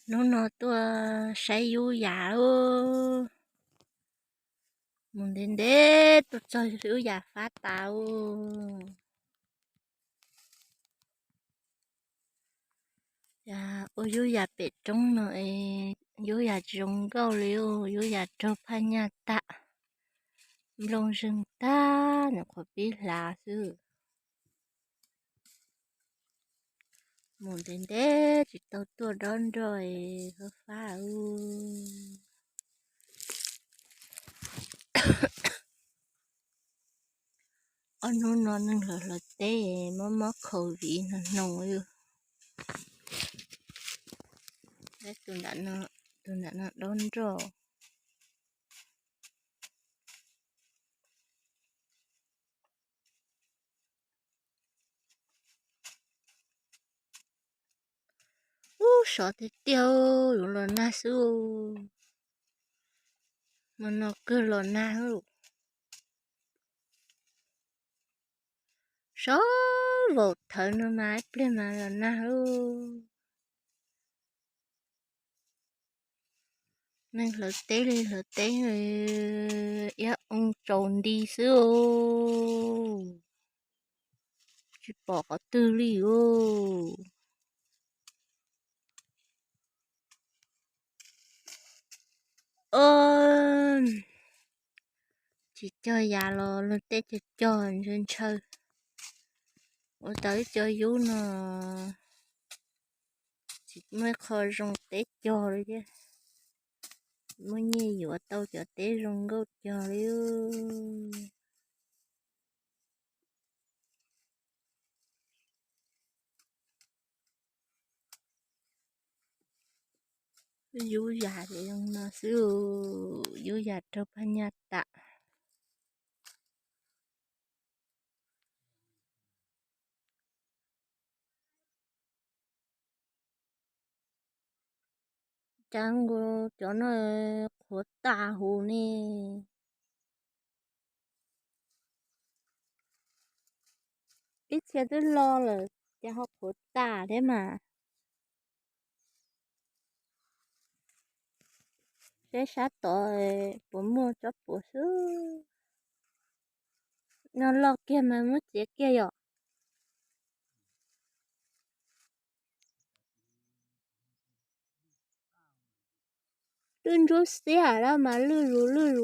Hnub no tuaj saib yub yas ub. Mus ntev ntev tuaj txog yub yas fab tas ub. Ua yub yas pem roob no es yub yas tsis zoo nkauj li ub, yub yas raug phaj nyaj tag, nplooj zeeg tag, nyuam qhuav pib hlav xwb. Mus ntev ntev tsis tau tuaj dob nroj es fab fab ub. Ob hnub no neeg hlawv hlawv teb mob mob covid no hnoos. Tus nram no dob nroj. Ub, sov tiag tiag, yuav los nag xwb. Hmo no kawg los nag. Sov vaum thawv no mas ib pliag mas los nag lauj. Neeg hlawv teb li hlawv teb, iab oo tsaus nti xwb os. Tsis pom qhov twg li os. Tsis cog yas los luag tej cog cog ntshaw ntshaw. Ua tau ib co yub no tsis muaj ib qho zoo teb cog li thiab. Muaj nyiaj yuav tau cov teb zoo nkauj cog li. Yub yas ces zoo no xwb, yub yas raug phaj nyaj tas. Cas nkaus cov no qhuav tas huv ne. Ib txhia twb lo lawm ces ho qhuav tas thiab mas. Seb sab tod puas muaj tsob puav xwb. No loj kiag mas muab txiav kiag yom. Lwj ntsuab xiab lawm mas lwj zus lwj zus.